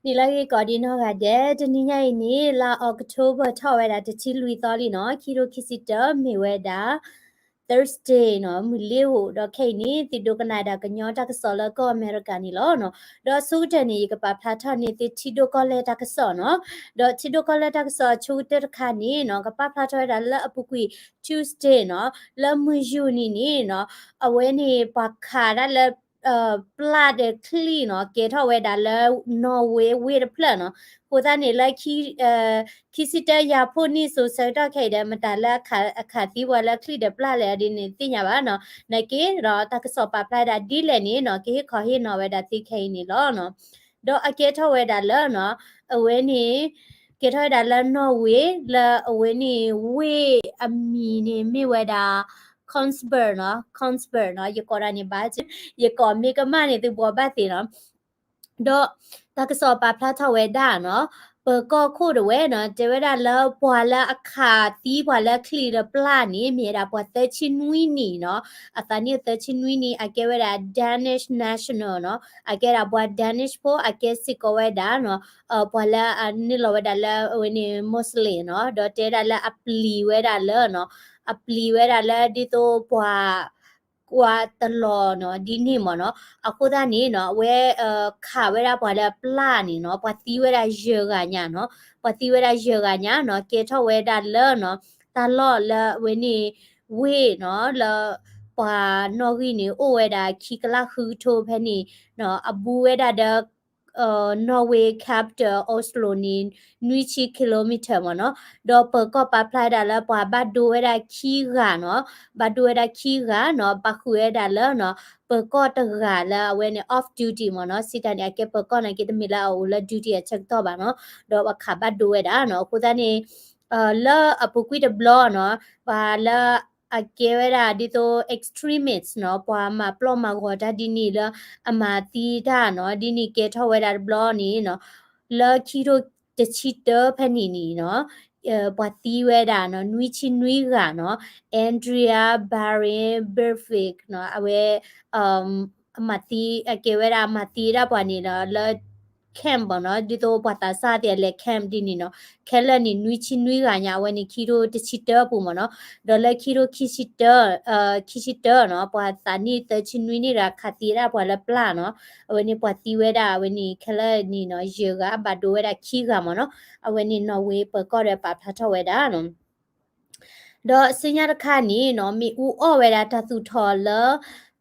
နံၤလၢအဂ့ၤကိးဒံးနီၢ်ဂၤဒဲး, တနံၤညါအံၤန့ၣ် လါ October ထီၣ်ဝဲဒၣ်တဆံလွံၢ်သီလံနီၤ, ခံထိခံဆံတၢ မ့ၢ်ဝဲဒၣ် Thursday နီၤ, မုၢ်လ့ၤဧိၤ, ဒီးခဲအံၤန့ၣ် သုဒိကနၣ်ဒၣ်ကညီတၢ်ကစီၣ်လၢကီၢ်အမဲရကၤန့ၣ်လီၤနီၤ. ဒီးအဆိကတၢၢ်န့ၣ် ယကပာ်ဖျါထီၣ်န့ၢ်သုထံဒိၣ်ကီၢ်လဲၢ်တၢ်ကစီၣ်နီၤ. ဒီးထံဒိၣ်ကီၢ်လဲၢ်တၢ်ကစီၣ်အဆိကတၢၢ်တခါန့ၣ်နီၤ, ကပာ်ဖျါထီၣ်ဝဲဒၣ်လၢအပူၤကွံာ် Tuesday နီၤ, လၢမုၢ်ယူာ်နံၤန့ၣ်နီၤ, အဝဲန့ၣ်ပှၤခးဒၣ်လၢ ပျၢ်ဒီးချံၣ်နီၤ, ကဲထီၣ်ဝဲဒၣ်လၢ Norway ဝ့ၢ်တဖျၢၣ်နီၤ. အဃိသတးန့ၣ်လၢ ခံဆံတၢ ယၤဖှိၣ်နံၣ်စိၤဆၢကတီၢ်ခဲအံၤဒီး မတၤလၢအခးသံပှၤလၢချံၣ်ဒီးပျၢ်လဲၣ်ဒ်န့ၣ် သ့ၣ်ညါဘၣ်နီၤ. နာ်က့ဒီးတၢ်ကစီၣ်ပာ်ဖျါဝဲဒၣ်ဒ်လဲၣ်န့ၣ်နီၤ, ကဟ့ၣ်ခီဟ့ၣ်နီၤဝဲဒၣ်သုခဲအံၤန့ၣ်လီၤနီၤ. ဒီးအကဲထီၣ်ဝဲဒၣ်လၢနီၤ, အဝဲန့ၣ် ကဲထီၣ်ဝဲဒၣ်လၢ Norway လၢအဝဲန့ၣ်ဝ့ၢ်အမံၤန့ၣ်မ့ၢ်ဝဲဒၣ် Kongsberg နီၤ, Kongsberg နီၤ, ယကိးဒၣ်န့ၣ်ဘၣ်, ယကိးမ့ၢ်ကမၣ်န့ၣ် သုဘှီဘၣ်သ့နီၤ. ဒီးတၢ်ကစီၣ်ပာ်ဖျါထီၣ်ဝဲဒၣ်နီၤ, ပၢၤကီၢ်ခိၣ်ဒၣ်ဝဲနီၤ, တဲဝဲဒၣ်လၢပှၤလၢအခးသံပှၤလၢချံၣ်ဒီးပျၢ်န့ၣ် မ့ၢ်ဝဲဒၣ်ပှၤသၢဆံနွံနံၣ်နီၤ, အသးနံၣ်အိၣ်သၢဆံနွံနံၣ်, အကဲဝဲဒၣ် Danish national နီၤ, အကဲဒၣ်ပှၤ Danish ဖိ, အကဲစ့ၢ်ကီးဝဲဒၣ်နီၤ, ပှၤလၢအနုာ်လီၤဝဲဒၣ်လၢအဝဲန့ၣ် Muslim နီၤ, ဒီးတဲဒၣ်လၢအပျံၤဝဲဒၣ်လၢနီၤ, အပျံၤဝဲဒၣ်လၢဒ်သိးပှၤ ကွၢ်တလီၤနီၤ, ဒ်န့ၣ်မ့ၢ်နီၤ. အဃိသတးန့ၣ်နီၤ, အဝဲ ခးဝဲဒၣ်ပှၤလၢပျၢ်န့ၣ်နီၤ, ပှၤသံဝဲဒၣ်ယဲၢ်ဂၤညါနီၤ, ပှၤသံဝဲဒၣ်ယဲၢ်ဂၤညါနီၤ, ကဲထီၣ်ဝဲဒၣ်လၢနီၤ, တၢ်လီၢ်လၢအဝဲန့ၣ် ဝ့ၢ်နီၤ, လၢပှၤနီၣ်ဂံၢ်န့ၣ် အိၣ်ဝဲဒၣ်ခံကလးဃုကထိဖဲန့ၣ်နီၤ, အဘူးဝဲဒၣ်ဒီး Norway capital Oslo န့ၣ် နွံဆံ kilometer မ့ၢ်နီၤ, ဒီးပၢၤကီၢ်ပာ်ဖျါဝဲဒၣ်လၢပှၤဘၣ်ဒိဝဲဒၣ်ခံဂၤနီၤ, ဘၣ်ဒိဝဲဒၣ်ခံဂၤနီၤ, ဘၣ်ဃုာ်ဝဲဒၣ်လၢနီၤ, ပၢၤကီၢ်တဂၤလၢအဝဲန့ၣ် off duty မ့ၢ်နီၤ, စံးတၢ်န့ၣ် အကဲပၢၤကီၢ်နာ်က့ တမ့ၢ်လၢအအိၣ်လၢ duty အဆၢကတီၢ်ဘၣ်နီၤ, ဒီးပှၤခးဘၣ်ဒိဝဲဒၣ်နီၤ, အဃိသတးန့ၣ် လၢအပူၤကွံာ်တဘျီနီၤ, ပှၤလၢအကဲဝဲဒၣ်ဒ်သိး extremist နီၤ, ပှၤမၤပျီၢ်မၤဂီၤတၢ်ဒ်န့ၣ်လၢအမၤသံတၢ်နီၤ, ဒ်န့ၣ်ကဲထီၣ်ဝဲဒၣ်တဘျီန့ၣ်နီၤ, လၢခံထိတဆံတၢဖဲန့ၣ်န့ၣ်နီၤ, ပှၤသံဝဲဒၣ်နီၤ, နွံဆံနွံဂၤနီၤ, Andrea Behring Breivik နီၤ, အဝဲ အမၤသံ အကဲဝဲဒၣ်မၤသံဒၣ်ပှၤန့ၣ်နီၤ, လၢ camp မ့ၢ်နီၤ, ဒ်သိးပှၤသးစၢ်သ့ၣ်အလဲၤ camp ဒ်န့ၣ်နီၤ, ခဲလၢာ်န့ၣ် နွံဆံနွံဂၤညါ, အဝဲန့ၣ်ခံထိတဆံတၢအပူၤမ့ၢ်နီၤ, ဒီးလၢခံထိခံဆံတၢ ခံဆံတၢနီၤ, ပှၤသးနံၣ်သၢဆံနွံနံၣ်ဒီးခးသံဒၣ်ပှၤလၢပျၢ်နီၤ, အဝဲန့ၣ်ပှၤသံဝဲဒၣ် အဝဲန့ၣ်ခဲလၢာ်န့ၣ်နီၤ, ယဲၢ်ဂၤ ဘၣ်ဒိဝဲဒၣ်ခံဂၤမ့ၢ်နီၤ, အဝဲန့ၣ် Norway ပၢၤကီၢ်ဒီးပာ်ဖျါထီၣ်ဝဲဒၣ်နီၤ. ဒီးဆူညါတခါန့ၣ်နီၤ, မ့ၣ်အူအီၣ်ဝဲဒၣ်တၢ်သူၣ်ထီၣ်လၢ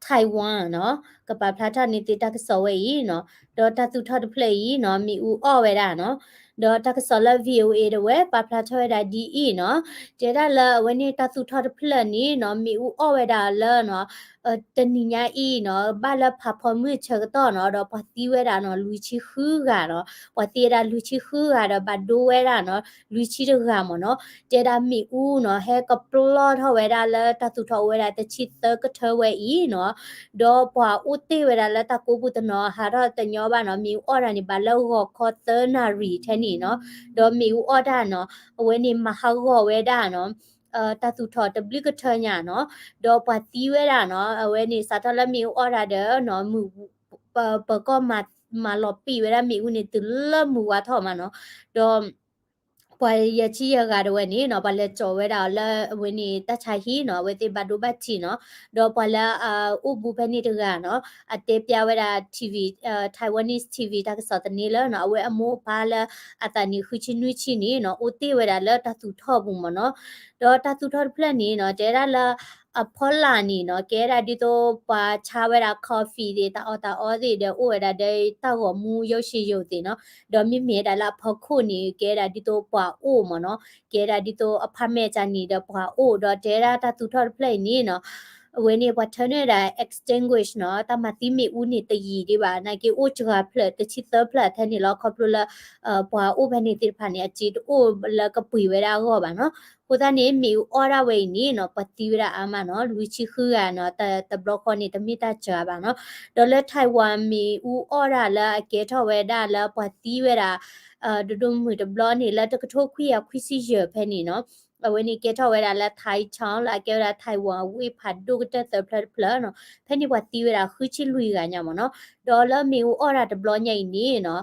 Taiwan နီၤ, ကပာ်ဖျါထီၣ်န့ၢ်သုတၢ်ကစီၣ်ဝဲအံၤနီၤ, ဒီးတၢ်သူၣ်ထီၣ်တဖျၢၣ်အံၤနီၤ, မ့ၣ်အူအီၣ်ဝဲဒၣ်နီၤ, ဒီးတၢ်ကစီၣ်လၢ VOA ဒၣ်ဝဲ ပာ်ဖျါထီၣ်ဝဲဒၣ်ဒ်အံၤနီၤ, တဲဒၣ်လၢအဝဲန့ၣ်တၢ်သူၣ်ထီၣ်တဖျၢၣ်န့ၣ်နီၤ, မ့ၣ်အူအီၣ်ဝဲဒၣ်လၢနီၤ တနံၤညါအံၤနီၤ, ဘၣ်လၢဖးဖီမုၢ်ဆၢကတီၢ်နီၤ, ဒီးပှၤသံဝဲဒၣ်နီၤ, လွံၢ်ဆံဃုဂၤနီၤ, ပှၤသံဝဲဒၣ်လွံၢ်ဆံဃုဂၤဒီးဘၣ်ဒိဝဲဒၣ်နီၤ, လွံၢ်ဆံတဂၤမ့ၢ်နီၤ, တဲဒၣ်မ့ၣ်အူနီၤ, ဟဲကပျီၢ်ထီၣ်ဝဲဒၣ်လၢတၢ်သူၣ်ထီၣ်အိၣ်ဝဲဒၣ်တဆံသၢကထၢဝဲအံၤနီၤ, ဒီးပှၤအိၣ်တ့ၢ်ဝဲဒၣ်လၢတၢ်ကိးပူၤတနီၤ ဟးထီၣ်တညီဘၣ်နီၤ, မ့ၣ်အူအီၣ်တၢ်န့ၣ် ဘၣ်လၢဂီၤခီသၢနၣ်ရံၣ်ထဲန့ၣ်နီၤ, ဒီးမ့ၣ်အူအီၣ်တၢ်နီၤ, အဝဲန့ၣ်မၤဟးဂီၤဝဲဒၣ်နီၤ တၢ်သူၣ်ထီၣ်တဘျုးကထၢညါနီၤ, ဒီးပှၤသံဝဲဒၣ်နီၤ, အဝဲန့ၣ် စးထီၣ်လၢမ့ၣ်အူအီၣ်တၢ်ဒီးနီၤ, ပၢၤကီၢ်မၤလီၤပံာ်ဝဲဒၣ်မ့ၣ်အူန့ၣ် တုၤလၢမုၢ်ဝါထီၣ်မးနီၤ, ဒီး ပှၤယဲၢ်ဆံယဲၢ်ဂၤဒၣ်ဝဲန့ၣ်နီၤ, ပှၤလဲၤကၠီၤဝဲဒၣ်လၢအဝဲန့ၣ်တၢ်ဆါဟံၣ်နီၤ, အဝဲသ့ၣ်ဘၣ်ဒိဘၣ်ထံးနီၤ, ဒီးပှၤလၢအအိၣ်ဘူးဖဲန့ၣ်တဂၤနီၤ, အတဲပျါဝဲဒၣ် Taiwanese TV တၢ်ကစီၣ်သန့လၢနီၤ, အဝဲအမိၢ်အပၢ်လၢအသးနံၣ်ဃုဆံနွံဆံန့ၣ်နီၤ, အိၣ်တ့ၢ်ဝဲဒၣ်လၢတၢ်သူၣ်ထီၣ်ပူၤမ့ၢ်နီၤ, ဒီးတၢ်သူၣ်ထီၣ်တဖျၢၣ်န့ၣ်နီၤ, တဲဒၣ်လၢ အဖီလာ်န့ၣ်နီၤ, ကဲဒၣ်ဒ်သိးပှၤဆါဝဲဒၣ် coffee သ့ၣ် တၢ်အီၣ်တၢ်အီသ့ၣ်ဒီး အိၣ်ဝဲဒၣ်ဒီးတၢ်ဂီၤမူယိာ်ဆံယိာ်သ့ၣ်နီၤ, ဒီးမ့မ့ၢ်ဒၣ်လၢအဖီခိၣ်န့ၣ် ကဲဒၣ်ဒ်သိးပှၤအိၣ်မ့ၢ်နီၤ, ကဲဒၣ်ဒ်သိး apartment န့ၣ်ဒီးပှၤအိၣ်, ဒီးတဲဒၣ်တၢ်သူၣ်ထီၣ်တဖျၢၣ်အံၤန့ၣ်နီၤ, အဝဲန့ၣ်ပှၤထၢန့ၢ်ဝဲဒၣ် extinguish နီၤ, တၢ်မၤသံမ့ၣ်အူန့ၣ်တယံာ်ဒံးဘၣ်, နာ်က့အိၣ်စှၤဖျၢၣ် တဆံသၢဖျၢၣ်ထဲန့ၣ်လီၤ, ခီဖျိလၢ ပှၤအိၣ်ဖဲန့ၣ်သ့ၣ်တဖၣ်န့ၣ် အစ့တအိၣ်လၢကပှ့ၤဝဲဒၣ်အဂီၢ်ဘၣ်နီၤ. အဃိသတးန့ၣ် မ့ၣ်အူအီၣ်ဒၣ်ဝဲအံၤန့ၣ်နီၤ, ပှၤသံဝဲဒၣ်အါမးနီၤ, လွံၢ်ဆံဃုဂၤနီၤ, တဘျီဃီန့ၣ် တမ့ၢ်တၢ်စှၤဘၣ်နီၤ. ဒီးလၢ Taiwan မ့ၣ်အူအီၣ်ဒၣ်လၢအကဲထီၣ်ဝဲဒၣ်လၢပှၤသံဝဲဒၣ် ဒိၣ်ဒိၣ်မုၢ်တဘျီန့ၣ် လၢတကထိခွံကယၤခွံဆံယဲၢ်ဖဲန့ၣ်နီၤ, အဝဲန့ၣ်ကဲထီၣ်ဝဲဒၣ်လၢ Taichung လၢအကဲဝဲဒၣ် Taiwan ဝ့ၢ်ဖးဒိၣ်ကတၢၢ်သၢဖျၢၣ်တဖျၢၣ်နီၤ, ဖဲန့ၣ်ပှၤသံဝဲဒၣ်ဃုဆံလွံၢ်ဂၤညါမ့ၢ်နီၤ. ဒီးလၢမ့ၣ်အူအီၣ်ဒၣ်တဘျီညါအံၤန့ၣ်နီၤ,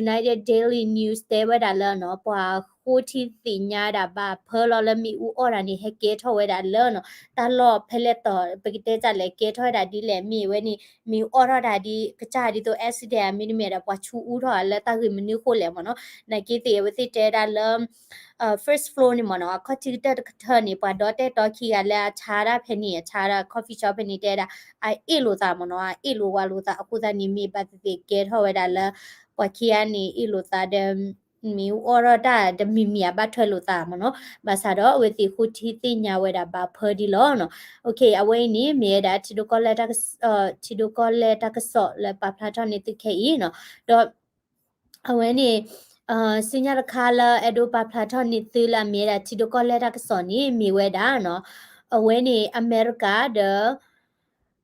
United Daily News တဲဝဲဒၣ်လၢနီၤ ပှၤဃိထံသ့ၣ်ညါဒၣ်ဘၣ်ဖၢလီၤလၢမ့ၣ်အူအီၣ်တၢ်န့ၣ် ဟဲကဲထီၣ်ဝဲဒၣ်လၢနီၤ တၢ်လီၢ်ဖဲလဲၣ်တီၤ ပကတဲတၢ်လဲၣ် ကဲထီၣ်ဝဲဒၣ်ဒ်လဲၣ် မ့ၢ်ဝဲန့ၣ် မ့ၣ်အူအီၣ်ထီၣ်တၢ်ဒ် ကစၢ်ဒ်သိး accident မ့တမ့ၢ်ဒီး ပှၤဆူအူထီၣ်လၢတၢ်ဂ့ၢ်မနုၤဃိလဲၣ်မ့ၢ်နီၤ နာ်က့သ့ၣ်အဝဲသ့ၣ်တဲဒၣ်လၢ first floor န့ၣ်မ့ၢ်နီၤ အခီၣ်ထံးကတၢၢ်တကထၢၣ်န့ၣ် ပှၤဒီတဲာ်တီခံဂၤလၢအဆါဒၣ်ဖဲန့ၣ် အဆါဒၣ် coffee shop ဖဲန့ၣ်တဲဒၣ် အအ့ၣ်လိာ်သးမ့ၢ်နီၤ အအ့ၣ်လိာ်ဝးလိာ်သး အဃိသတးန့ၣ် မ့ၢ်ဘၣ်သ့ၣ်သ့ၣ်ကဲထီၣ်ဝဲဒၣ်လၢ ပှၤခံဂၤန့ၣ် အ့ၣ်လိာ်သးဒီး မ့ၣ်အူအီၣ်ထီၣ်တၢ်တမံၤမံၤအဘၣ်ထွဲလိာ်သးမ့ၢ်နီၤ ဘၣ်ဆၣ်ဒီးအဝဲသ့ၣ်ဃိထံသ့ၣ်ညါဝဲဒၣ်ဘၣ်ဖၢဒ်လီၤနီၤ အဝဲအံၤန့ၣ် မ့ၢ်ဝဲဒၣ်ထံဒိၣ်ကီၢ်လဲၢ်တၢ်ကစီၣ် ထံဒိၣ်ကီၢ်လဲၢ်တၢ်ကစီၣ်လၢပာ်ဖျါထီၣ်န့ၢ်သုခဲအံၤနီၤ ဒီး အဝဲန့ၣ် ဆူညါတခါလၢအဲၣ်ဒိးပာ်ဖျါထီၣ်န့ၢ်သုလၢအမ့ၢ်ဝဲဒၣ်ထံဒိၣ်ကီၢ်လဲၢ်တၢ်ကစီၣ်န့ၣ် မ့ၢ်ဝဲဒၣ်နီၤ အဝဲန့ၣ် အမဲရကၤဒီး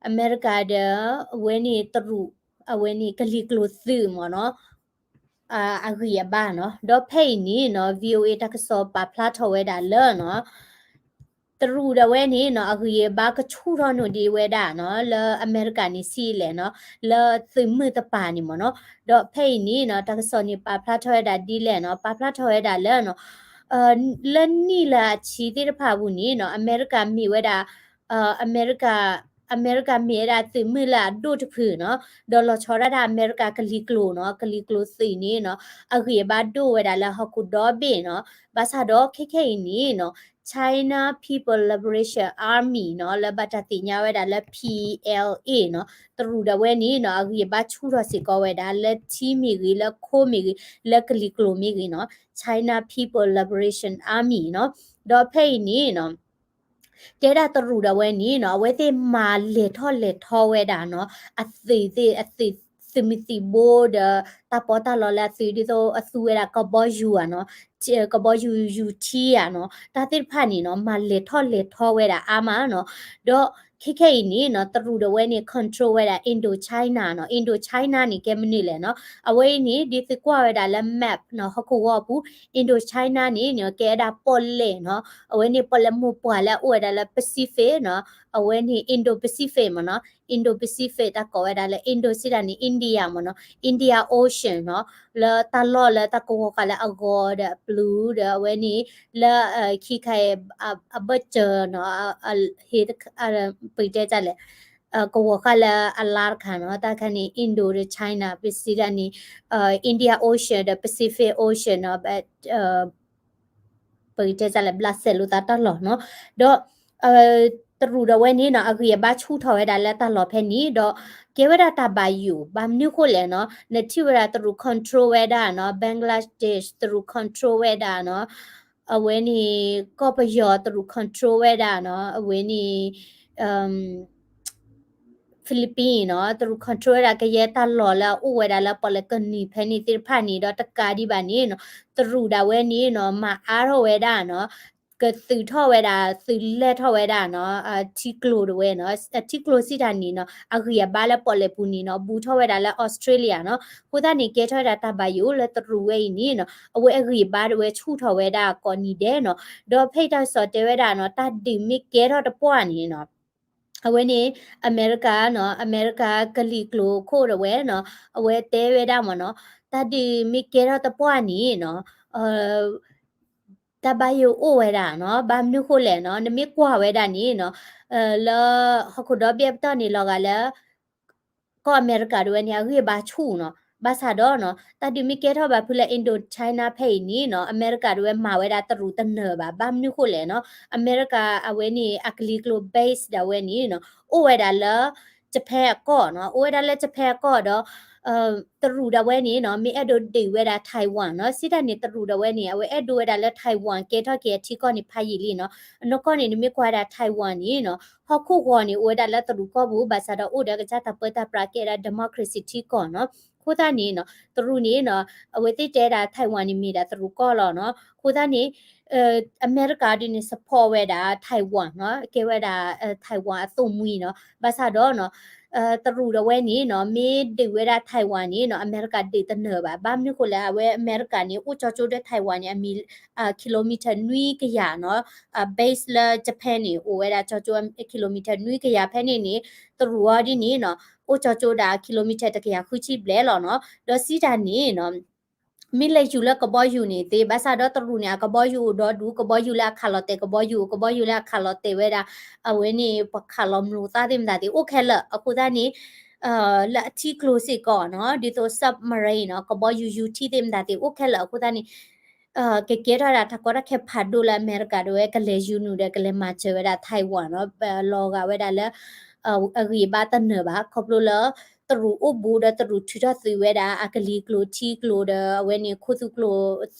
အမဲရကၤဒီး အဝဲန့ၣ်တရူး အဝဲန့ၣ်ကလံၤကျိၤသုးမ့ၢ်နီၤ အဂံၢ်အဘါနီၤ ဒီးဖဲအံၤန့ၣ်နီၤ VOA တၢ်ကစီၣ်ပာ်ဖျါထီၣ်ဝဲဒၣ်လၢနီၤ တရူးဒၣ်ဝဲန့ၣ်နီၤ အဂံၢ်အဘါကဆူၣ်ထီၣ်နီၣ်ဒံးဝဲဒၣ်နီၤ လၢအမဲရကၤန့ၣ်ဆံးလဲၣ်နီၤ လၢသုးမုၢ်တပၤန့ၣ်မ့ၢ်နီၤ ဒီးဖဲအံၤန့ၣ်နီၤ တၢ်ကစီၣ်န့ၣ်ပာ်ဖျါထီၣ်ဝဲဒၣ်ဒ်လဲၣ်နီၤ ပာ်ဖျါထီၣ်ဝဲဒၣ်လၢနီၤ လၢနံၣ်လၢအဆံသ့ၣ်တဖၣ်အပူၤန့ၣ်နီၤ အမဲရကၤမ့ၢ်ဝဲဒၣ် အမဲရကၤ အမဲရကၤမ့ၢ်ဝဲဒၣ်သုးမုၢ်လၢအဒိၣ်တဖုနီၤ ဒီးလီၤဆီဒၣ်တၢ်အမဲရကၤကလံၤကျိၤနီၤ ကလံၤကျိၤသုးန့ၣ်နီၤ အဂံၢ်အဘါဒိၣ်ဝဲဒၣ်လၢဟီၣ်ခိၣ်ဒီဘ့ၣ်နီၤ ဘၣ်ဆၣ်ဒီးခဲခဲအံၤန့ၣ်နီၤ China People Liberation Army နီၤ လၢဘၣ်တၢ်သ့ၣ်ညါဝဲဒၣ်လၢ P L A နီၤ တရူးဒၣ်ဝဲန့ၣ်နီၤ အဂံၢ်အဘါဆူၣ်ထီၣ်စ့ၢ်ကီးဝဲဒၣ် လၢထံမ့ၢ်ဂ့ၤ လၢခိမ့ၢ်ဂ့ၤ လၢကလံၤကျိၤမ့ၢ်ဂ့ၤနီၤ China People Liberation Army နီၤ ဒီးဖဲအံၤန့ၣ်နီၤ တဲဒၣ်တရူးဒၣ်ဝဲန့ၣ်နီၤ အဝဲသ့ၣ်မၤလဲၤထီၣ်လဲၤထီဝဲဒၣ်နီၤ အသုးသ့ၣ် အသုး သုးမုၢ်သံၣ်ဘိဒီး တၢ်ပီးတၢ်လီလၢအသုး ဒ်သိးအသူဝဲဒၣ်ကဘီယူၤဧါနီၤ ကဘီယူၤ ယူၤထံဧါနီၤ တၢ်သ့ၣ်တဖၣ်န့ၣ်နီၤ မၤလဲၤထီၣ်လဲၤထီဝဲဒၣ်အါမးနီၤ ဒီးခဲခဲအံၤန့ၣ်နီၤ တရူးဒၣ်ဝဲန့ၣ် control ဝဲဒၣ် Indochina နီၤ Indochina န့ၣ် ကဲမနုၤလဲၣ်နီၤ အဝဲအံၤန့ၣ် ဒ်သုကွၢ်ဝဲဒၣ်လၢ map နီၤ ဟီၣ်ခိၣ်ဂီၤအပူၤ Indochina န့ၣ်နီၤ ကဲဝဲဒၣ်ပီၣ်လဲၣ်နီၤ အဝဲန့ၣ်ပီၣ်လဲၣ်မိၢ်ပှၢ်လၢအအိၣ်ဝဲဒၣ်လၢ Pacific နီၤ အဝဲန့ၣ် Indo-Pacific မ့ၢ်နီၤ Indo-Pacific တၢ်ကိးဝဲဒၣ်လၢ Indo စံးတၢ်န့ၣ် India မ့ၢ်နီၤ India Ocean နီၤ လၢတၢ်လီၢ်လၢတၢ်ကဝီၤဃာ်လၢအဂီၤဒီးအဘျုးဒီးအဝဲန့ၣ် လၢခံခါအံၤ အဘၢၣ်စၢၤနီၤ ဟ့ ပကတဲတၢ်လဲၣ် ကဝီၤဃာ်လၢအလါတခါနီၤ တၢ်ခါန့ၣ် Indo ဒီး China ပစံးတၢ်န့ၣ် India Ocean ဒီး Pacific Ocean နီၤ ပကတဲတၢ်လဲၣ် ဘျးစဲလိာ်သးတၢ်လီၢ်နီၤ ဒီး တရူးဒၣ်ဝဲန့ၣ်နီၤ အဂံၢ်အဘါဆူၣ်ထီၣ်ဝဲဒၣ်လၢတၢ်လီၢ်ဖဲန့ၣ် ဒီးကဲဝဲဒၣ်တၢ်ဘၣ်ယိၣ် ဘၣ်မနုၤဃိလဲၣ်နီၤ နထံၣ်ဝဲဒၣ်တရူး control ဝဲဒၣ်နီၤ Bangladesh တရူး control ဝဲဒၣ်နီၤ အဝဲန့ၣ် ကီၢ်ပယီၤတရူး control ဝဲဒၣ်နီၤ အဝဲန့ၣ် Philippines နီၤ တရူး control ဝဲဒၣ်ကယဲၢ်တၢ်လီၢ်လၢအအိၣ်ဝဲဒၣ်လၢပီၣ်လဲၣ်ကနံၤဖဲန့ၣ်သ့ၣ်တဖၣ်န့ၣ် ဒီးတကးဒံးဘၣ်န့ၣ်နီၤ တရူးဒၣ်ဝဲန့ၣ်နီၤ မၤအါထီၣ်ဝဲဒၣ်နီၤ ကသုးထီၣ်ဝဲဒၣ် သုးလဲၢ်ထီၣ်ဝဲဒၣ်နီၤ ထံကျိၤဒၣ်ဝဲနီၤ ထံကျိၤစံးတၢ်န့ၣ်နီၤ အဂံၢ်အဘါလၢပီၣ်လဲၣ်ပူၤန့ၣ်နီၤ ဘူးထီၣ်ဝဲဒၣ်လၢ Australia နီၤ အဃိသတးန့ၣ် ကဲထီၣ်ဝဲဒၣ်တၢ်ဘၣ်ယိၣ်လၢတရူးဝဲအံၤန့ၣ်နီၤ အဝဲအဂံၢ်အဘါဒၣ်ဝဲဆူၣ်ထီၣ်ဝဲဒၣ်ကိးနံၤဒဲးနီၤ ဒီးဖဲအံၤတၢ်ကစီၣ်တဲဝဲဒၣ်နီၤ တၢ်ဒုးမ့ၢ်ကဲထီၣ်တပှၢ်န့ၣ်နီၤ အဝဲန့ၣ် အမဲရကၤနီၤ အမဲရကၤကလံၤကျိၤခိၣ်ဒၣ်ဝဲနီၤ အဝဲတဲဝဲဒၣ်မ့ၢ်နီၤ တၢ်ဒုးမ့ၢ်ကဲထီၣ်တပှၢ်န့ၣ်နီၤ တၢ်ဘၣ်ယိၣ်အိၣ်ဝဲဒၣ်နီၤ ဘၣ်မနုၤဃိလဲၣ်နီၤ နမ့ၢ်ကွၢ်ဝဲဒၣ်န့ၣ်နီၤ လၢဟီၣ်ခိၣ်ဒီဘ့ၣ်အပတီၢ်န့ၣ်လီၤဂာ်လၢ ကီၢ်အမဲရကၤဒၣ်ဝဲန့ၣ် အဂံၢ်အဘါဆူၣ်နီၤ ဘၣ်ဆၣ်ဒီးနီၤ တၢ်ဒုးမ့ၢ်ကဲထီၣ်ဘၣ်ဖုလၢ Indochina ဖဲအံၤန့ၣ်နီၤ အမဲရကၤဒၣ်ဝဲမၤဝဲဒၣ်တရူးတနၢၤဘၣ် ဘၣ်မနုၤဃိလဲၣ်နီၤ အမဲရကၤအဝဲန့ၣ် အကလံၤကျိၤ base ဒၣ်ဝဲန့ၣ်နီၤ အိၣ်ဝဲဒၣ်လၢ Japan အကီၢ်နီၤ အိၣ်ဝဲဒၣ်လၢ Japan အကီၢ်ဒီး တရူးဒၣ်ဝဲန့ၣ်နီၤ မ့ၢ်အဲၣ်ဒိးဒုးဝဲဒၣ် Taiwan နီၤ စံးတၢ်န့ၣ် တရူးဒၣ်ဝဲန့ၣ် အဝဲအဲၣ်ဒိးဝဲဒၣ်လၢ Taiwan ကဲထီၣ်က့ၤအထံကီၢ်န့ၣ်ဖးယံာ်လံနီၤ အနီၢ်ကီၢ်န့ၣ် နမ့ၢ်ကွၢ်ဝဲဒၣ် Taiwan န့ၣ်နီၤ ဟီၣ်ခိၣ်ဂီၤန့ၣ် အိၣ်ဝဲဒၣ်လၢတရူးကီၢ်ပူၤ ဘၣ်ဆၣ်ဒီးအိၣ်ဒီးကစၢ်တၢ်ပၢတၢ်ပြးကဲဒၣ် democracy ထံကီၢ်နီၤ အဃိသတးန့ၣ်နီၤ တရူးန့ၣ်နီၤ အဝဲသ့ၣ်တဲဒၣ် Taiwan န့ၣ်မ့ၢ်ဒၣ်တရူးကီၢ်လီၤနီၤ အဃိသတးန့ၣ် အမဲရကၤဒ်န့ၣ် support ဝဲဒၣ် Taiwan နီၤ ကဲဝဲဒၣ် Taiwan အသိၣ်မှံနီၤ ဘၣ်ဆၣ်ဒီးနီၤ တရူးဒၣ်ဝဲန့ၣ်နီၤ မ့ၢ်ဒုးဝဲဒၣ် Taiwan န့ၣ်နီၤ အမဲရကၤဒုးတနၢၤဘၣ် ဘၣ်မနုၤဃိလဲၣ် အဝဲအမဲရကၤန့ၣ် အိၣ်ကၠီကၠိဒီး Taiwan န့ၣ် အမံၤ kilometer နွံကယၤနီၤ base လၢ Japan န့ၣ် အိၣ်ဝဲဒၣ်ကၠီကၠိ kilometer နွံကယၤဖဲန့ၣ်န့ၣ် တရူးအီၤဒ်န့ၣ်နီၤ အိၣ်ကၠီကၠိဒၣ် kilometer တကယၤဃုဆံဘျဲၣ်လီၤနီၤ. ဒီးစံးတၢ်န့ၣ်နီၤ မ့ၢ်လဲၤယူၤလၢကဘီယူၤန့ၣ်သ့ ဘၣ်ဆၣ်ဒီးတရူးန့ၣ် အကဘီယူၤအိၣ်ဒီဒူၣ် ကဘီယူၤလၢအခးလီၤတဲာ်ကဘီယူၤ ကဘီယူၤလၢအခးလီၤတဲာ်ဝဲဒၣ် အဝဲန့ၣ် ပှၤခးလီၤမျိာ်သၣ်သ့ၣ်မတၤသ့ၣ် အိၣ်ခဲလၢာ် အဃိသတးန့ၣ် လၢအထံကျိၤစ့ၢ်ကီးနီၤ ဒ်သိး submarine နီၤ ကဘီယူၤယူၤထံသ့ၣ်မတၤသ့ၣ် အိၣ်ခဲလၢာ် အဃိသတးန့ၣ် ကကဲထီၣ်ဒၣ်တၢ်ကီတၢ်ခဲဖးဒိၣ်လၢအမဲရကၤဒၣ်ဝဲ ကလဲၤယူၤနုာ်ဒီး ကလဲၤမၤစၢၤဝဲဒၣ် Taiwan နီၤ လီၤဂာ်ဝဲဒၣ်လၢ အဂံၢ်အဘါတနၢၤဘၣ် ခီဖျိလၢ တရူးအိၣ်ဘူးဒီးတရူးထုးထီၣ်သုးဝဲဒၣ် အကလံၤကျိၤထံကျိၤဒီး အဝဲန့ၣ် ခိၣ်သူကျိၤ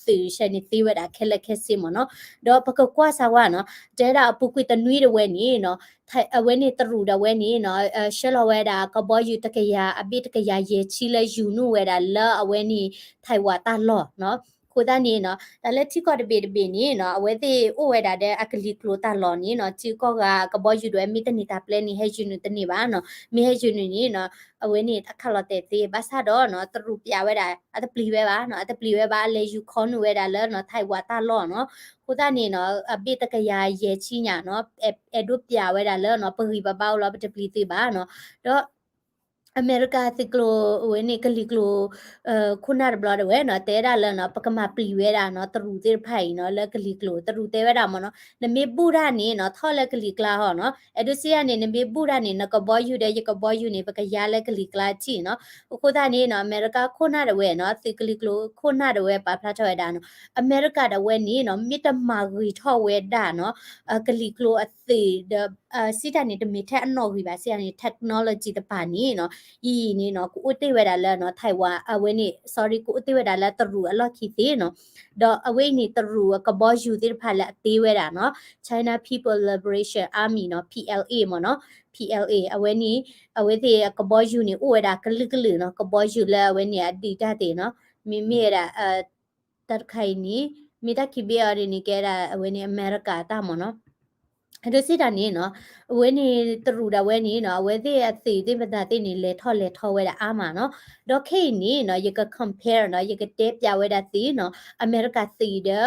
သုးဆဲန့ၣ်သ့ဝဲဒၣ်ခဲလၢာ်ခဲဆ့မ့ၢ်နီၤ. ဒီးပကကွၢ်စၢၤဝဲနီၤ တဲဒၣ်အပူၤကွံာ်တနွံဒၣ်ဝဲန့ၣ်နီၤ အဝဲန့ၣ်တရူးဒၣ်ဝဲန့ၣ်နီၤ ဆှၢလီၤဝဲဒၣ်ကဘီယူၤတကယၤ အဘ့ၣ်တကယၤယဲၢ်ဆံလၢယူၤနုာ်ဝဲဒၣ်လၢအဝဲန့ၣ် Taiwan တၢ်လီၢ်နီၤ. အဃိသတးန့ၣ်နီၤ တၢ်လၢထံကီၢ်တဘ့ၣ်တဘ့ၣ်န့ၣ်နီၤ အဝဲသ့ၣ်အိၣ်ဝဲဒၣ်ဒီးအကလံၤကျိၤတၢ်လီၢ်န့ၣ်နီၤ ထံကီၢ်ဂၤကဘီယူၤဒၣ်ဝဲမ့ၢ်တန့ၢ်တၢ်ပျဲန့ၣ် ဟဲယူၤနုာ်တန့ၢ်ဘၣ်နီၤ မ့ၢ်ဟဲယူၤနုာ်န့ၣ်နီၤ အဝဲန့ၣ်အခးလီၤတဲာ်သ့ ဘၣ်ဆၣ်ဒီးနီၤ တရူးပျးဝဲဒၣ် အတပျံၤဝဲဘၣ်နီၤ အတပျံၤဝဲဘၣ် အလဲၤယူၤခီနုာ်ဝဲဒၣ်လၢနီၤ Taiwan တၢ်လီၢ်နီၤ. အဃိသတးန့ၣ်နီၤ အဘ့ၣ်တကယၤယဲၢ်ဆံညါနီၤ အဲၣ်ဒိးပျးဝဲဒၣ်လၢနီၤ ပဂံၢ်ပဘါအိၣ်လီၤ ပတပျံၤသ့ဘၣ်နီၤ. ဒီး အမဲရကၤသုးကျိၤ အဝဲန့ၣ်ကလံၤကျိၤ ခိၣ်နၢ်တဘျီဒၣ်ဝဲနီၤ တဲဒၣ်လၢနီၤ ပကမၤပျံၤဝဲဒၣ်နီၤ တရူးသ့ၣ်တဖၣ်အံၤနီၤ လၢကလံၤကျိၤ တရူးတဲဝဲဒၣ်မ့ၢ်နီၤ နမ့ၢ်ဘူၣ်တၢ်န့ၣ်နီၤ ထီၣ်လၢကလံၤကျါဟီနီၤ အဲၣ်ဒိးစံးတၢ်န့ၣ် နမ့ၢ်ဘူၣ်တၢ်န့ၣ် နကဘီယူၤဒီးယကဘီယူၤန့ၣ် ပကယါလၢကလံၤကျါထံၣ်နီၤ. အဃိသတးန့ၣ်နီၤ အမဲရကၤခိၣ်နၢ်ဒၣ်ဝဲနီၤ သုးကလံၤကျိၤခိၣ်နၢ်ဒၣ်ဝဲပာ်ဖျါထီၣ်ဝဲဒၣ်နီၤ အမဲရကၤဒၣ်ဝဲန့ၣ်နီၤ မ့ၢ်တမၤဂ့ၤထီၣ်ဝဲဒၣ်နီၤ ကလံၤကျိၤအသုးဒီး စံးတၢ်န့ၣ် တမ့ၢ်ထဲအနီၣ်ဂံၢ်ဘၣ် စံးတၢ်န့ၣ် technology တပၤန့ၣ်နီၤ ယံာ်ယံာ်န့ၣ်နီၤ ကအိၣ်တ့ၢ်ဝဲဒၣ်လၢနီၤ Taiwan အဝဲန့ၣ် sorry ကအိၣ်တ့ၢ်ဝဲဒၣ်လၢတရူးအလီၢ်ခံသ့နီၤ. ဒီးအဝဲအံၤန့ၣ် တရူးအကဘီယူၤသ့ၣ်တဖၣ်လၢအတ့ဝဲဒၣ်နီၤ China People Liberation Army နီၤ P L A မ့ၢ်နီၤ P L A အဝဲန့ၣ် အဝဲသ့ၣ်အကဘီယူၤန့ၣ် အိၣ်ဝဲဒၣ်ကလုာ်ကလုာ်နီၤ ကဘီယူၤလၢအဝဲန့ၣ်အဒုးတၢ်သ့ၣ်နီၤ မ့မ့ၢ်ဝဲဒၣ် တၢ်တခါအံၤန့ၣ် မ့ၢ်တၢ်ခံဘ့ၣ်အီၤဒ်န့ၣ် ကဲဒၣ်အဝဲန့ၣ်အမဲရကၤတၢ်မ့ၢ်နီၤ. ဒ်စံးတၢ်န့ၣ်နီၤ အဝဲန့ၣ်တရူးဒၣ်ဝဲန့ၣ်နီၤ အဝဲသ့ၣ်အသုးသ့ၣ်မတၤသ့ၣ်န့ၣ် လဲၤထီၣ်လဲၤထီဝဲဒၣ်အါမးနီၤ. ဒီးခဲအံၤန့ၣ်နီၤ ယက compare နီၤ ယကတဲပျးဝဲဒၣ်သုနီၤ အမဲရကၤသုးဒီး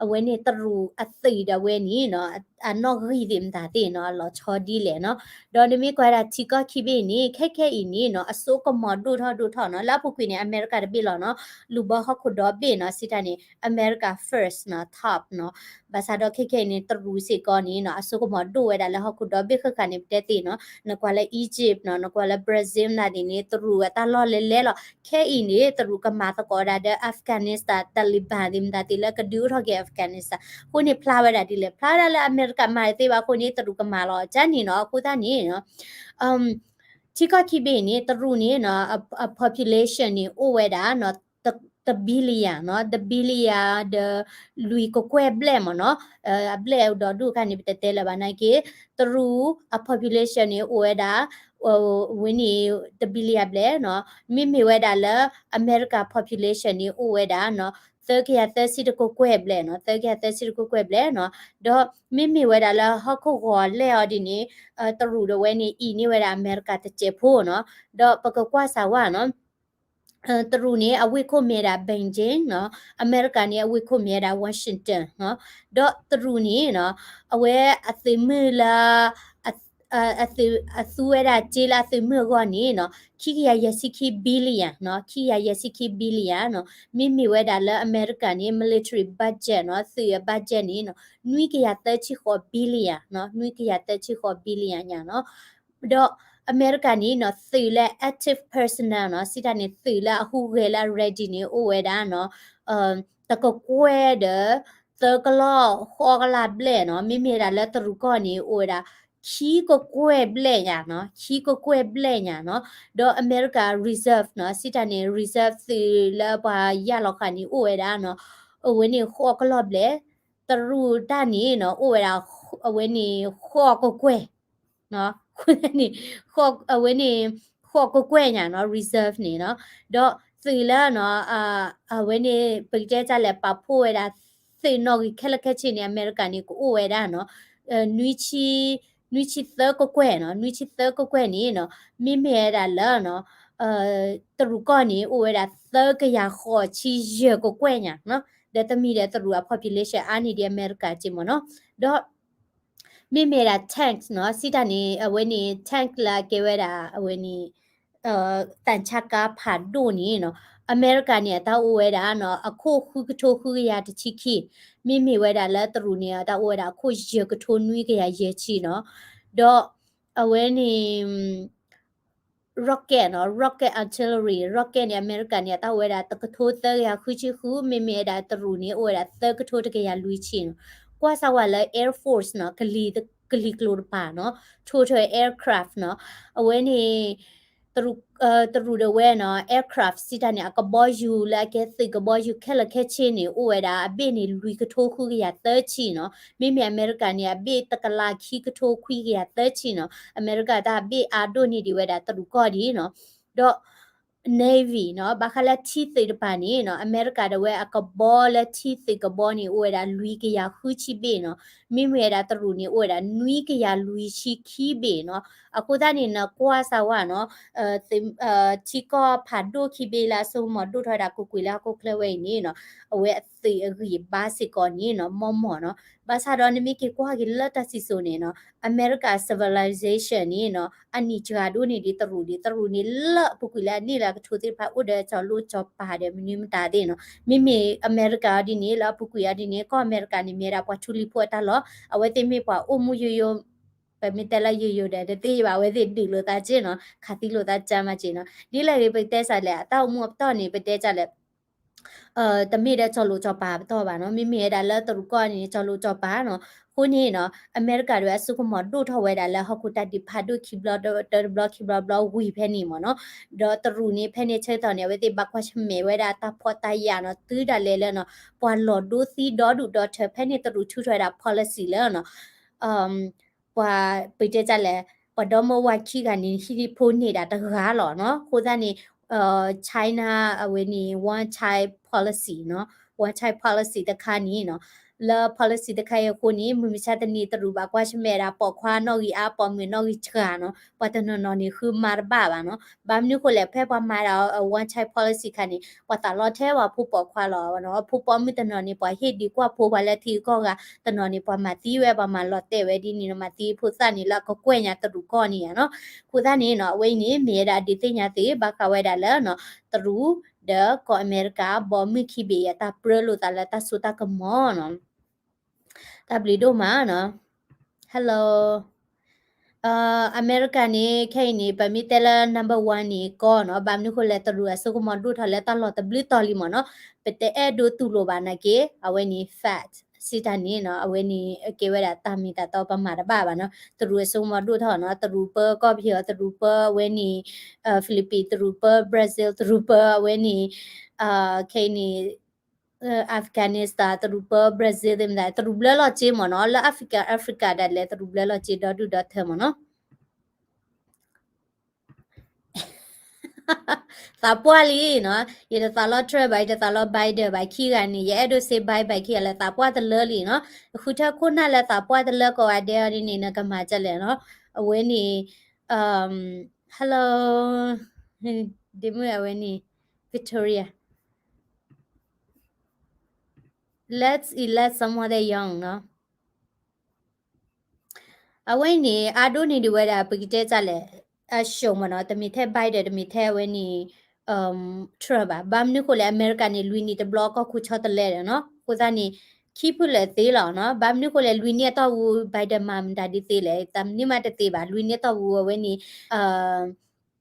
အဝဲန့ၣ်တရူးအသုးဒၣ်ဝဲန့ၣ်နီၤ အနီၣ်ဂံၢ်သ့ၣ်မတၤသ့ၣ်နီၤ အလီၤဆီဒ်လဲၣ်နီၤ. ဒီးနမ့ၢ်ကွၢ်ဒၣ်ထံကီၢ်ခံဘ့ၣ်န့ၣ် ခဲခဲအံၤန့ၣ်နီၤ အစိကမီၤဒိၣ်ထီၣ်ဒိၣ်ထီၣ်နီၤ လၢအပူၤကွံာ်န့ၣ် အမဲရကၤတဘ့ၣ်လီၤနီၤ လူၤဘၢဟီၣ်ခိၣ်ဒီဘ့ၣ်နီၤ စံးတၢ်န့ၣ် America first နီၤ top နီၤ. ဘၣ်ဆၣ်ဒီးခဲခဲအံၤန့ၣ် တရူးစ့ၢ်ကီးန့ၣ်နီၤ အစိကမီၤဒိၣ်ဝဲဒၣ်လၢဟီၣ်ခိၣ်ဒီဘ့ၣ်ဃၣ်ဃၣ်န့ၣ် ပတဲသ့ၣ်နီၤ နကွၢ်လၢ Egypt နီၤ နကွၢ်လၢ Brazil နၤဒ်န့ၣ် တရူးအတၢ်လီၢ်လဲၤလဲၤလီၤ. ခဲအံၤန့ၣ် တရူးကမၤသကိးဒၣ်ဒီး Afghanistan Taliban သ့ၣ်မတၤသ့ၣ်လၢကဒုးအိၣ်ထီၣ်က့ၤ Afghanistan အဃိန့ၣ် ဖျါဝဲဒၣ်ဒ်လဲၣ် ဖျါဝဲဒၣ်လၢအမဲရကၤမၤတသ့ဘၣ်အဃိန့ၣ် တရူးကမၤလီၤ ကန့ၣ်နီၤ. အဃိသတးန့ၣ် ထံကီၢ်ခံဘ့ၣ်န့ၣ် တရူးန့ၣ်နီၤ အ population န့ၣ် အိၣ်ဝဲဒၣ်နီၤ တ billion နီၤ တ billion ဒီး လွံၢ်ကကွဲၢ်ဘျဲၣ်မ့ၢ်နီၤ အဘျဲၣ်ဒီဒူၣ်အခါန့ၣ် ပတတဲလၢၤဘၣ်နာ်က့ တရူးအ population န့ၣ် အိၣ်ဝဲဒၣ် ဝဲန့ၣ် တ billion ဘျဲၣ်နီၤ မ့မ့ၢ်ဝဲဒၣ်လၢ အမဲရကၤ population န့ၣ် အိၣ်ဝဲဒၣ်နီၤ သၢကယၤသၢဆံတကကွဲၢ်ဘျဲၣ်နီၤ သၢကယၤသၢဆံတကကွဲၢ်ဘျဲၣ်နီၤ ဒီးမ့မ့ၢ်ဝဲဒၣ်လၢဟီၣ်ခိၣ်ဂီၤလဲၢ်အီၤဒ်န့ၣ် တရူးဒၣ်ဝဲန့ၣ် အံၤန့ၢ်ဝဲဒၣ်အမဲရကၤတစဲးဖိနီၤ ဒီးပကကွၢ်စၢ်ဝဲနီၤ တရူးန့ၣ် အဝ့ၢ်ခိၣ်မ့ၢ်ဝဲဒၣ် Beijing နီၤ အမဲရကၤန့ၣ် အဝ့ၢ်ခိၣ်မ့ၢ်ဝဲဒၣ် Washington နီၤ ဒီးတရူးန့ၣ်နီၤ အဝဲအသုးမုၢ်လၢ အ အသုး အသူဝဲဒၣ်စ့လၢအသုးမုၢ်အဂီၢ်န့ၣ်နီၤ ခံကယၤယဲၢ်ဆံခံ billion နီၤ ခံကယၤယဲၢ်ဆံခံ billion နီၤ မ့မ့ၢ်ဝဲဒၣ်လၢအမဲရကၤန့ၣ် military budget နီၤ သုးအ budget န့ၣ်နီၤ နွံကယၤသၢဆံဃိး billion နီၤ နွံကယၤသၢဆံဃိး billion ညါနီၤ ဒီးအမဲရကၤန့ၣ်နီၤ သုးလၢ active personnel နီၤ စံးတၢ်န့ၣ် သုးလၢအဟူးဂဲၤလၢအ ready န့ၣ် အိၣ်ဝဲဒၣ်နီၤ တကကွဲၢ်ဒီး သၢကလီၢ်ဃိးကလးဘျဲၣ်နီၤ မ့မ့ၢ်ဒၣ်လၢတရူးကီၢ်န့ၣ် အိၣ်ဝဲဒၣ် ခံကကွဲၢ်ဘျဲၣ်ညါနီၤ ခံကကွဲၢ်ဘျဲၣ်ညါနီၤ ဒီးအမဲရကၤ reserve နီၤ စံးတၢ်န့ၣ် reserve သုးလၢပှၤယၢ်လီၤဃာ်န့ၣ် အိၣ်ဝဲဒၣ်နီၤ အဝဲန့ၣ်ဃိးကလီၢ်ဘျဲၣ် တရူးတၢ်န့ၣ်နီၤ အိၣ်ဝဲဒၣ် အဝဲန့ၣ်ဃိးကကွဲၢ် အဃိန့ၣ် အဝဲန့ၣ် ဃိးကကွဲၢ်ညါနီၤ reserve န့ၣ်နီၤ ဒီးသုးလၢနီၤ အဝဲန့ၣ် ပကတဲတၢ်လဲၣ် ပာ်ဖှိၣ်ဝဲဒၣ် သုးနီၣ်ဂံၢ်ခဲလၢာ်ခဲဆ့န့ၣ် အမဲရကၤန့ၣ် ကအိၣ်ဝဲဒၣ်နီၤ နွံဆံ နွံဆံသၢကကွဲၢ်နီၤ နွံဆံသၢကကွဲၢ်န့ၣ်နီၤ မ့မ့ၢ်ဝဲဒၣ်လၢနီၤ တရူးကီၢ်န့ၣ် အိၣ်ဝဲဒၣ်သၢကယၤဃိးဆံယဲၢ်ကကွဲၢ်ညါနီၤ ဒီးတမံၤဒီးတရူးအ population အါန့ၢ်ဒံးအမဲရကၤက့မ့ၢ်နီၤ ဒီး မ့မ့ၢ်ဒၣ် tanks နီၤ စံးတၢ်န့ၣ် အဝဲန့ၣ် tank လၢအကဲဝဲဒၣ် အဝဲန့ၣ် သၣ်ဆါကါဖးဒိၣ်န့ၣ်နီၤ အမဲရကၤန့ၣ် အတၢ်အိၣ်ဝဲဒၣ်နီၤ အခိၣ်ဃုကထိဃုကယၤတဆံခံ, မ့မ့ၢ်ဝဲဒၣ်လၢတရူးန့ၣ် အတၢ်အိၣ်ဝဲဒၣ်အခိၣ်ယဲၢ်ကထိနွံကယၤယဲၢ်ဆံနီၤ, ဒီးအဝဲန့ၣ် rocket နီၤ rocket artillery rocket န့ၣ် အမဲရကၤန့ၣ် အတၢ်အိၣ်ဝဲဒၣ်တကထိသၢကယၤဃုဆံဃု, မ့မ့ၢ်ဝဲဒၣ်တရူးန့ၣ် အိၣ်ဝဲဒၣ်သၢကထိတကယၤလွံၢ်ဆံနီၤ, ကွၢ်စၢ်ဝဲလၢ air force နီၤ ကလံၤကျိၤတပၤနီၤ total aircraft နီၤ, အဝဲန့ၣ် တရူးဒၣ်ဝဲနီၤ aircraft စံးတၢ်န့ၣ် အကဘီယူၤလၢအကဲသုးကဘီယူၤခဲလၢာ်ခဲဆ့န့ၣ် အိၣ်ဝဲဒၣ်အဘ့ၣ်န့ၣ် လွံၢ်ကထိဃုကယၤသၢဆံနီၤ, မ့မ့ၢ်အမဲရကၤန့ၣ် အဘ့ၣ်တကလးခံကထိခွံကယၤသၢဆံနီၤ, အမဲရကၤတၢ်ဘ့ၣ်အါဒိၣ်န့ၢ်ဒံးဝဲဒၣ်တရူးကီၢ်ဒံးနီၤ, ဒီး navy နီၤ ဘၣ်ဃးလၢထံသုးတပၤန့ၣ်နီၤ အမဲရကၤဒၣ်ဝဲအကဘီလၢထံသုးကဘီန့ၣ် အိၣ်ဝဲဒၣ်လွံၢ်ကယၤဃုဆံဘ့ၣ်နီၤ, မ့မ့ၢ်ဝဲဒၣ်တရူးန့ၣ် အိၣ်ဝဲဒၣ်နွံကယၤလွံၢ်ဆံခံဘ့ၣ်နီၤ, အဃိသတးန့ၣ် နကွၢ်စၢ်ဝဲနီၤ ထံကီၢ်ဖးဒိၣ်ခံဘ့ၣ်လၢအစိကမီၤဒိၣ်ထီၣ်ဝဲဒၣ်ကွ့ၢ်ကွ့ၢ်လၢဟီၣ်ခိၣ်ချၢဝဲအံၤန့ၣ်နီၤ, အဝဲအသုးအဂံၢ်အဘါစ့ၢ်ကီးန့ၣ်နီၤ မီၢ်မီၢ်နီၤ, ဘၣ်ဆၣ်ဒီးနမ့ၢ်က့ၤကွၢ်က့ၤလၢတၢ်စံၣ်စိၤန့ၣ်နီၤ အမဲရကၤ civilization န့ၣ်နီၤ အနံၣ်စှၤဒိၣ်န့ၢ်ဒံးတရူးဒံး, တရူးန့ၣ်လၢအပူၤကွံာ်လၢအန့ၢ်လၢအကထိသ့ၣ်တဖၣ်အိၣ်ဒီးကၠီၤလိၣ်ကၠီၤပၤဒီးမနုၤမတၤသ့ၣ်နီၤ, မ့မ့ၢ်အမဲရကၤအီၤဒ်န့ၣ် လၢအပူၤကွံာ်အီၤဒ်န့ၣ် ကီၢ်အမဲရကၤန့ၣ် မ့ၢ်ဝဲဒၣ်ပှၤထူလံၤဖိအတၢ်လီၢ်, အဝဲသ့ၣ်မ့ၢ်ပှၤအိၣ်မူယိယိ ပမ့ၢ်တဲလၢယိယိဒီး တသ့ဘၣ် အဝဲသ့ၣ်ဒုးလိာ်သးက့နီၤ, ခးသံလိာ်သးက့မးက့နီၤ, ဒ်လဲၣ်ဂ့ၤ ပတဲစၢ်လဲၣ် အတၢ်အိၣ်မူအပတီၢ်န့ၣ် ပတဲစၢ်လဲၣ် တမ့ၢ်ဒီးကၠီၤလိာ်ကၠီၤပၤပတီၢ်ဘၣ်နီၤ, မ့မ့ၢ်ဝဲဒၣ်လၢတရူးကီၢ်န့ၣ် ကၠီၤလိာ်ကၠီၤပၤနီၤ, အဃိန့ၣ်နီၤ အမဲရကၤဒၣ်ဝဲအစိကမီၤဒိၣ်ထီၣ်ဝဲဒၣ်လၢဟီၣ်ခိၣ်တၢ်ဒုးဖးဒိၣ်ခံဘျီတဘျီခံဘျီဘျီဝံၤဖဲန့ၣ်မ့ၢ်နီၤ, ဒီးတရူးန့ၣ် ဖဲန့ၣ်ဆၢကတီၢ်န့ၣ် အဝဲသ့ၣ်ဘၣ်ကွၢ်ဆၢၣ်မဲာ်ဝဲဒၣ်တၢ်ဖှီၣ်တၢ်ယာ်နီၤ, တုၤဒၣ်လဲာ်လၢနီၤ ပှၤလီၤဒိသံဒီဒူၣ်ဒီထၢ ဖဲန့ၣ်တရူးထုးထီၣ်ဝဲဒၣ် policy လၢနီၤ ပှၤ ပတဲတၢ်လဲၣ် ပှၤဒီမါဝၤခံဂၤန့ၣ် ဟံးဖိန့ၢ်ဒၣ်တဂၤလီၤနီၤ, အဃိသတးန့ၣ် China အဝဲန့ၣ် one child policy နီၤ, one child policy တခါန့ၣ်နီၤ, လၢ policy တခါအံၤအဃိန့ၣ် မုၢ်မဆါတနံၤ တရူးဘၣ်ကွၢ်ဆၢၣ်မဲာ်ဒၣ်ပိာ်ခွါနီၣ်ဂံၢ်အါ ပိာ်မုၣ်နီၣ်ဂံၢ်စှၤနီၤ, ပှၤတနီၤနီၤန့ၣ် ဃုမၤတဘၣ်ဘၣ်နီၤ, ဘၣ်မနုၤဃိလဲၣ် ဖဲပှၤမၤဒၣ် one child policy ခါန့ၣ် ပှၤသးလီထဲပှၤဖိပိာ်ခွါလီၤ, အဖိပိာ်မုၣ်တနီၤန့ၣ် ပှၤဟ့ၣ်ဒုးကွၢ်ဖိပှၤလၢထံဂုၤကီၢ်ဂၤ, တနီၤန့ၣ် ပှၤမၤသံဝဲ ပှၤမၤလီၤတဲာ်ဝဲဒ်န့ၣ်နီၤ, မၤသံဖိသၣ်န့ၣ်လၢအကကွဲၢ်ညါတရူးကီၢ်န့ၣ်ဧါနီၤ, အဃိသတးန့ၣ်နီၤ အဝဲအံၤန့ၣ် မ့ၢ်ဝဲဒၣ်ဒုးသ့ၣ်ညါသု ဘၣ်ဃးဝဲဒၣ်လၢနီၤ တရူး ဒီးကီၢ်အမဲရကၤ ဘီမုၢ်ခံဘ့ၣ်အံၤ အတၢ်ပြၢလိာ်သးလၢတၢ်စိတၢ်ကမီၤနီၤ တၢ်ဘျုးဒိၣ်မးနီၤ. Hello. အမဲရကၤန့ၣ် ခဲအံၤန့ၣ် ပမ့ၢ်တဲလၢ number one န့ၣ် ကီၢ်နီၤ, ဘၣ်မနုၤဃိလဲၣ် တရူးအစိကမီၤဒိၣ်ထီၣ်လၢတၢ်လီၢ်တဘျုးတီၤလံမ့ၢ်နီၤ, ပတအဲၣ်ဒိးတူၢ်လိာ်ဘၣ်နာ်က့ အဝဲန့ၣ် fact စံးတၢ်န့ၣ်နီၤ, အဝဲန့ၣ် ကဲဝဲဒၣ်တၢ်မ့ၢ်တၢ်တီပမၤတဘၣ်ဘၣ်နီၤ, တရူးအစိကမီၤဒိၣ်ထီၣ်နီၤ, တရူးပၢကီၢ်ပယီၤ တရူးပၢအဝဲန့ၣ် Philippines တရူးပၢ Brazil တရူးပၢအဝဲန့ၣ် ခဲအံၤန့ၣ် Afghanistan တရူးပၢ Brazil သ့ၣ်မတၤ တရူးဘျၢလီၤက့မ့ၢ်နီၤ, လၢ Africa Africa ဒၣ်လဲာ် တရူးဘျၢလီၤက့ဒီဒူၣ်ဒီထၢမ့ၢ်နီၤ. သးပှၢ်လံနီၤ, ယတသးလီ Trump ဘၣ်, ယတသးလီ Biden ဘၣ်, ခံဂၤန့ၣ် ယအဲၣ်ဒိး say bye bye ခံဂၤလၢသးပှၢ်တလၢလံနီၤ, ဃုထၢခိၣ်နၢ်လၢသးပှၢ်တလၢကိးဂၤဒဲးအီၤဒ်န့ၣ် နကမၤဒ်လဲၣ်နီၤ, အဝဲန့ၣ် Helloဒ့မုၣ်အဝဲန့ၣ် Victoria, let's elect someone that young နီၤ. အဝဲအံၤန့ၣ် အါဒိၣ်န့ၢ်ဒံးဝဲဒၣ် ပကတဲတၢ်လဲၣ် အ show မ့ၢ်နီၤ, တမ့ၢ်ထဲ Biden တမ့ၢ်ထဲအဝဲန့ၣ် Trump ဘၣ်. ဘၣ်မနုၤဃိလဲၣ် အမဲရကၤန့ၣ် လွံၢ်နံၣ်တဘျီ ကီၢ်ခိၣ်ဆီတလဲဒီးနီၤ, အဃိသတးန့ၣ် ခံဖုလၢာ်သ့လီၤနီၤ. ဘၣ်မနုၤဃိလဲၣ် လွံၢ်နံၣ်အတီၢ်ပူၤ Biden မၤမတၤဒ်သ့လဲၣ်, တမနုၤမးတသ့ဘၣ်. လွံၢ်နံၣ်အတီၢ်ပူၤ အဝဲန့ၣ်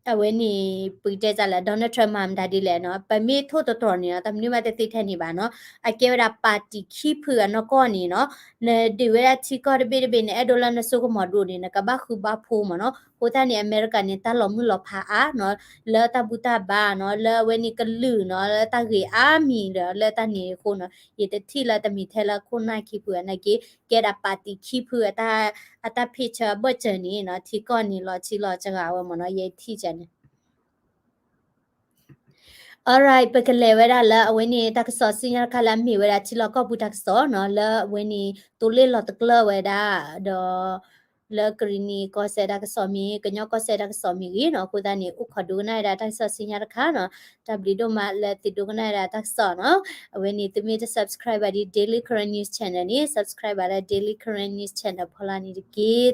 အဝဲန့ၣ် ပကတဲတၢ်လဲၣ် Donald Trump မၤမတၤဒ်လဲၣ်နီၤ, ပမ့ၢ်ထိၣ်သတြီၤန့ၣ်နီၤ တမနုၤမးတသ့ထဲန့ၣ်ဘၣ်နီၤ. အကဲဝဲဒၣ် party ခံဖုအနီၢ်ကီၢ်န့ၣ်နီၤ, နဒုးဝဲဒၣ်ထံကီၢ်တဘ့ၣ်တဘ့ၣ် နအဲၣ်ဒိးလၢနစိကမီၤဒိၣ်န့ၣ် နကဘၣ်ဃုဘၣ်ဖိမ့ၢ်နီၤ. အဃိသတးန့ၣ် အမဲရကၤန့ၣ် တၢ်လီၤမုၢ်လီၤဖးအါနီၤ, လၢတၢ်ဘူၣ်တၢ်ဘါနီၤ, လၢအဝဲန့ၣ်ကလုာ်နီၤ, လၢတၢ်ဂ့ၤအါမံၤဒီး လၢတၢ်န့ၣ်အဃိနီၤ, ယတထံၣ်လၢတမ့ၢ်ထဲလၢခိၣ်နၢ်ခံဖုနာ်က့ ကဲဒၣ် party ခံဖု အတၢ်ဖ့ၣ်ဆၢအဘၢၣ်စၢၤန့ၣ်နီၤ, ထံကီၢ်န့ၣ်လီၤဆံလီၤစှၤဝဲမ့ၢ်နီၤ, ယထံၣ်ကန့ၣ်. Alright, ပကလဲၤဝဲဒၣ်လၢအဝဲန့ၣ် တၢ်ကစီၣ်ဆူညါတခါလၢအမ့ၢ်ဝဲဒၣ်ထံလီၢ်ကီၢ်ပူၤတၢ်ကစီၣ်နီၤ, လၢအဝဲန့ၣ် သိလ့ၣ်လီၤတကျၢၢ်ဝဲဒၣ် ဒီး လၢကရံၣ်နံၣ်ကီၢ်စဲၣ်တၢ်ကစီၣ်မ့ၢ်ဂ့ၤ, ကညီကီၢ်စဲၣ်တၢ်ကစီၣ်မ့ၢ်ဂ့ၤနီၤ, အဃိသတးန့ၣ် အိၣ်ခိးဒိကနၣ်ဝဲဒၣ်တၢ်ကစီၣ်ဆူညါတခါနီၤ, တၢ်ဘျုးဒိၣ်မးလၢသုဒိကနၣ်ဝဲဒၣ်တၢ်ကစီၣ်နီၤ, အဝဲန့ၣ် သုမ့ၢ်တ subscribe ဘၣ်ဒ် Daily Karen News Channel န့ၣ် subscribe ဘၣ်လၢ Daily Karen News Channel ဖီလာ်န့ၣ်တက့ၢ်.